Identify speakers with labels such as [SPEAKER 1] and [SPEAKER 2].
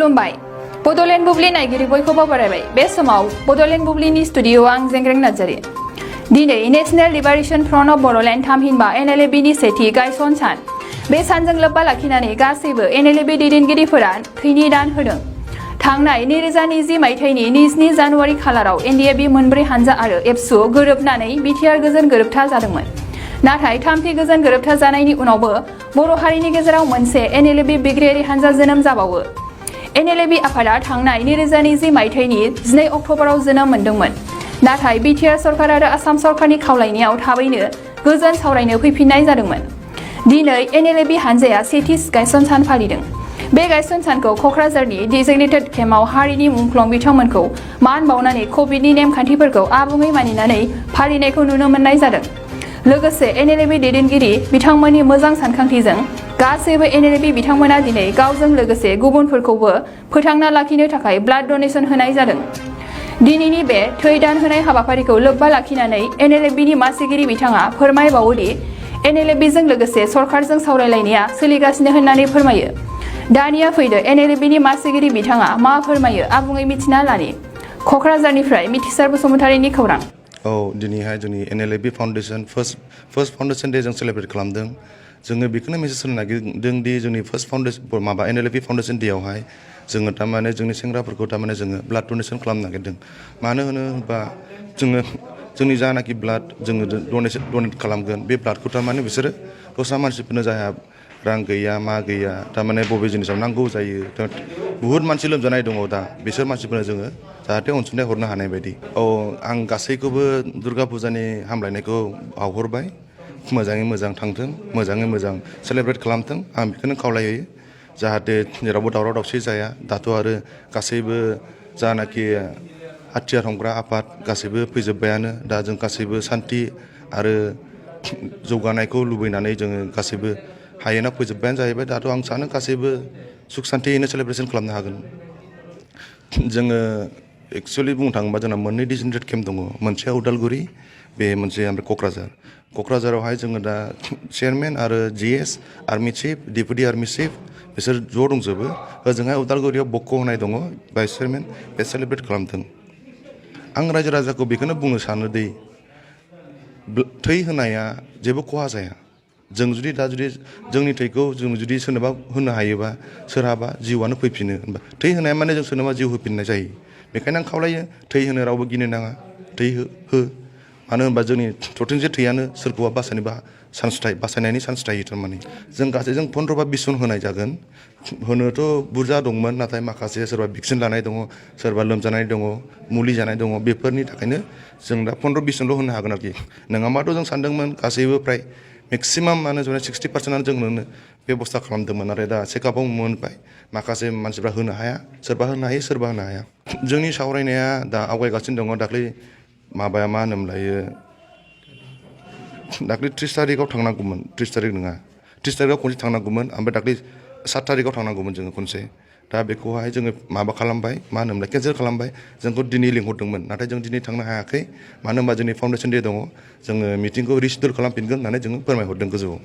[SPEAKER 1] खुलुमबाय बड'लेण्ड बुब्लि नायगिरि बयखौबो बरायबाय बे समाव बड'लेण्ड बुब्लिनि स्टुडिअ'आव आं जेंग्रें नार्जारि दिनै national liberation front of Bodoland थामहिनबा NLFB सेथि गायसन सान बे सानजों लोब्बा लाखिनानै गासैबो NLFB दैदेनगिरिफोरा थैनि दान होदों थांनाय 2020 मायथाइनि 27 जानुवारि खालाराव NLFB मोनब्रै हानजा आरो एबसु गोरोबनानै बिटिआर गोजोन गोरोबथा जादोंमोन नाथाय थामथि गोजोन गोरोबथा जानायनि उनावबो बर' हारिनि गेजेराव मोनसे NLFB बिग्रायारि हानजा जोनोम जाबावो NLFB आफादा थांनाय 2020 मायथाइनि 12 अक्ट'बराव जोनोम मोनदोंमोन नाथाय बिटिआर सरकार आरो आसाम सरकारनि खावलायनायाव थाबैनो गोजोन सावरायनो फैफिननाय जादोंमोन दिनै NLFB हानजाया सेथि गायसन सान फालिदों बे गायसन सानखौ क'क्राझारनि डेजिगनेटेड केम्पआव हारिनि मुंख्लं बिथांमोनखौ मान बावनानै कभिडनि नेमखान्थिफोरखौ आबुङै मानिनानै फालिनायखौ नुनो मोननाय जादों लोगोसे NLFB दैदेनगिरि बिथांमोननि मोजां सानखांथिजों गासैबो NLFB बिथांमोना दिनै गावजों लोगोसे गुबुनफोरखौबो फोथांना लाखिनो थाखाय ब्लाड डनेशन होनाय जादों दिनैनि बे थै दान होनाय हाबाफारिखौ लोब्बा लाखिनानै NLFBनि मासिगिरि बिथाङा फोरमायबावोदि NLFBजों लोगोसे सरकारजों सावरायलायनाया सोलिगासिनो होननानै फोरमायो दानिया फैदो NLFBनि मासिगिरि बिथाङा मा फोरमायो आबुङै मिथिना लानि क'क्राझारनिफ्राय मिथिसार बसुमतारिनि खौरां
[SPEAKER 2] दिनैहाय जोंनि NLFB foundation first foundation day जों सेलेब्रेट खालामदों जोङो बेखौनो मेसेज होनो नागिरदों दि जोंनि फार्स्ट फाउन्डेसन NLFB फाउन्डेसन डेआवहाय जोङो थारमाने जोंनि सेंग्राफोरखौ थारमाने जोङो ब्लाड डनेशन खालामनो नागिरदों मानो होनोबा जोङो जोंनि जानाखि ब्लाड जोङो डनेट खालामगोन बे ब्लाडखौ थारमाने बिसोरो दस्रा मानसिफोरनो जायहा रां गैया मा गैया थारमाने बबे जिनिसाव नांगौ जायो बुहुत मानसि लोमजानाय दङ दा बिसोर मानसिफोरनो जोङो जाहाथे अनसुंथाइ हरनो हानाय बायदि आं गासैखौबो दुर्गा फुजानि हामलायनायखौ बावहरबाय मोजाङै मोजां थांथों मोजाङै मोजां सेलेब्रेट खालामथों आं बेखौनो खावलायो जाहाथे जेरावबो दावराव दावसि जाया दाथ' आरो गासैबो जानाखि हाथियार हमग्रा आफाद गासैबो फैजोब्बायानो दा जों गासैबो सान्थि आरो जौगानायखौ लुबैनानै जोङो गासैबो हायोना फोजोब्बायानो जाहैबाय दाथ' आं सानो गासैबो सुख सान्थियैनो सेलेब्रेसन खालामनो हागोन जोङो एक्सुवेलि बुंनो थाङोबा जोंना मोननै डेजिगनेटेड केम्प दङ मोनसेया उदालगुरि बे मोनसे ओमफ्राय क'क्राझारावहाय जोङो दा चेयारमेन आरो GS army chief deputy army chief बिसोर ज' दंजोबो ओजोंहाय उदालगुरियाव बक्क होनाय दङ भाइस चेयारमेन बे सेलेब्रेट खालामदों आं रायजो राजाखौ बेखौनो बुंनो सानोदि थै होनाया जेबो खहा जाया जों जुदि दा जोंनि थैखौ जों जुदि सोरनोबा होनो हायोबा सोरहाबा जिउआनो फैफिनो होनबा थै होनाया माने जों सोरनोबा जिउ होफिननाय जायो बेखायनो आं खावलायो थै होनो रावबो गिनो नाङा थै हो मानो होनबा जोंनि थरथिंसे थैयानो सोरखौबा बासायनायनि चान्स थायो थारमाने जों गासै 15 बा 20 जन होनाय जागोन होनोथ' बुरजा दंमोन नाथाय माखासे सोरबा भेक्सिन लानाय दङ सोरबा लोमजानाय दङ मुलि जानाय दङ बेफोरनि थाखायनो जों दा 15-20 जनल' होनो हागोन आरोखि नङाबाथ' जों सानदोंमोन गासैबो फ्राय मेक्सिमामानो जोंना 60% जों होनो बेबस्था खालामदोंमोन आरो दा चेकआपआव मोनबाय माखासे मानसिफ्रा होनो हाया सोरबा होनो हायो सोरबा होनो हाया जोंनि सावरायनाया दा आवगायगासिनो दङ दाख्लै माबाया मा होनोमोनलायो दाख्लै 30 थारिखआव थांनांगौमोन 30 थारिख नङा 30 थारिखआव खनसे थांनांगौमोन ओमफ्राय दाख्लै 7 थारिखआव थांनांगौमोन जोङो खनसे दा बेखौहाय जोङो माबा खालामबाय मा होनोमोनलाय केन्सेल खालामबाय जोंखौ दिनै लिंहरदोंमोन नाथाय जों दिनै थांनो हायाखै मानो होनबा जोंनि फाउन्डेसन डे दङ जोङो मिटिंखौ रिसिडुल खालामफिनगोन होननानै जोङो फोरमायहरदों गोजौआव